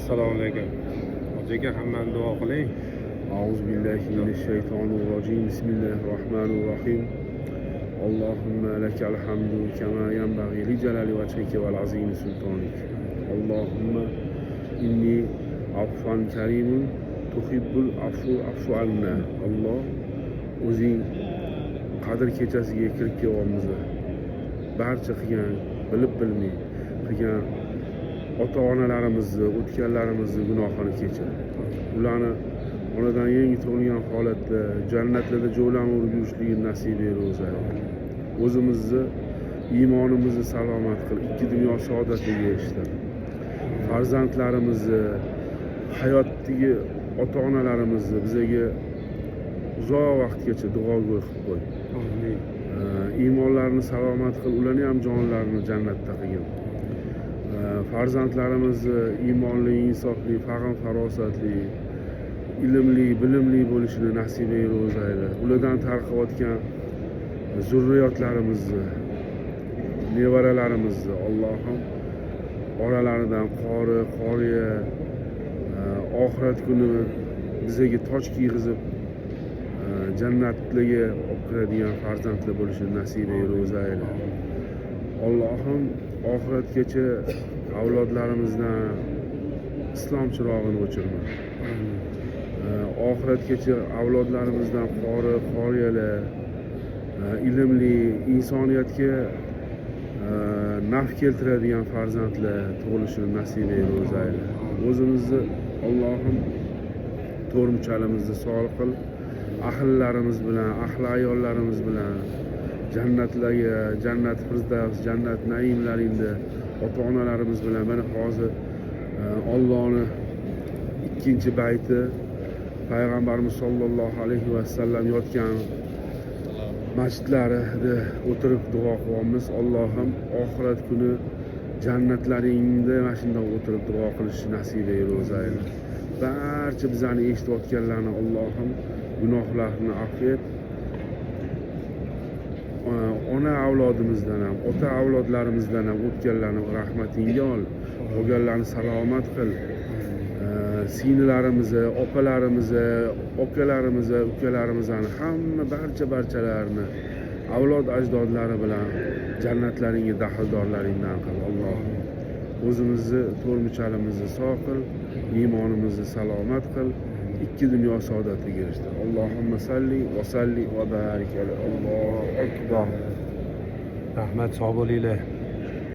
Assalomu alaykum. Hoji aka, hammani duo qiling. أعوذ بالله من الشيطان الرجيم، بسم الله الرحمن الرحيم. اللهم لك الحمد كما ينبغي لجلال وجهك والعظيم سلطانك. اللهم إني عفو كريم تحب العفو فاعف عنا. Alloh, o'zing Qadr kechasiga kirib kelyapmiz. Barcha qilgan, bilib bilmay qilgan ota onalarimizni, o'tganlarimizni gunohini kechir. Ularni onadan yangi tug'ilgan holatda jannatlarda jo'lan urib yurishligini nasib et o'zi. O'zimizni iymonimizni salomat qil, ikki dunyo saodatiga erishtir. Farzandlarimizni, hayotdagi ota onalarimizni bizaga uzoq vaqtgacha duogo'y qilib qo'y. Amin. Iymonlarini salomat qil, ularni ham jonlarini jannatda qilgin. Farzandlarimizni iymonli, insofli, fahm farosatli, ilmli, bilimli bo'lishini nasib ayla o'zi. Ulardan tarqayotgan zurriyotlarimizni, nevaralarimizni, Allohim, oralaridan qori, qoriya, oxirat kuni bizaga toj kiygizib, jannatlarga olib kiradigan farzandlar bo'lishini nasib ayla o'zi. Allohim, oxiratgacha avlodlarimizdan islom chirog'ini o'chirma. Amin. Oxiratgacha avlodlarimizdan qori, qoriyalar, ilmli, insoniyatga naf keltiradigan farzandlar tug'ilishini nasib ayla o'zi. O'zimizni, Allohim, to'rt muchalimizni sog' qil, ahllarimiz bilan, ahli ayollarimiz bilan jannatlarga, jannat firdavs, jannat naimlaringda ota onalarimiz bilan, mana hozir Ollohni ikkinchi bayti, payg'ambarimiz sollallohu alayhi vasallam yotgan masjidlarida o'tirib duo qilyapmiz. Allohim, oxirat kuni jannatlaringda mana shundoq o'tirib duo qilishni nasib ayla o'zi. Barcha bizani eshitayotganlarni, Allohim, gunohlarini afv et. Ona avlodimizdan ham, ota avlodlarimizdan ham o'tganlarni rahmatingga ol, qolganlarni salomat qil. Singlilarimizni, opalarimizni, akalarimizni, ukalarimizni, hamma barcha barchalarini avlod ajdodlari bilan jannatlaringga daxldorlaringdan qil, Allohim. O'zimizni to'rt muchalimizni sog' qil, iymonimizni salomat qil, ikki dunyo saodatiga erishtir. Allohumma salli va salli va barik. Allohu akbar. Rahmat, sog' bo'linglar.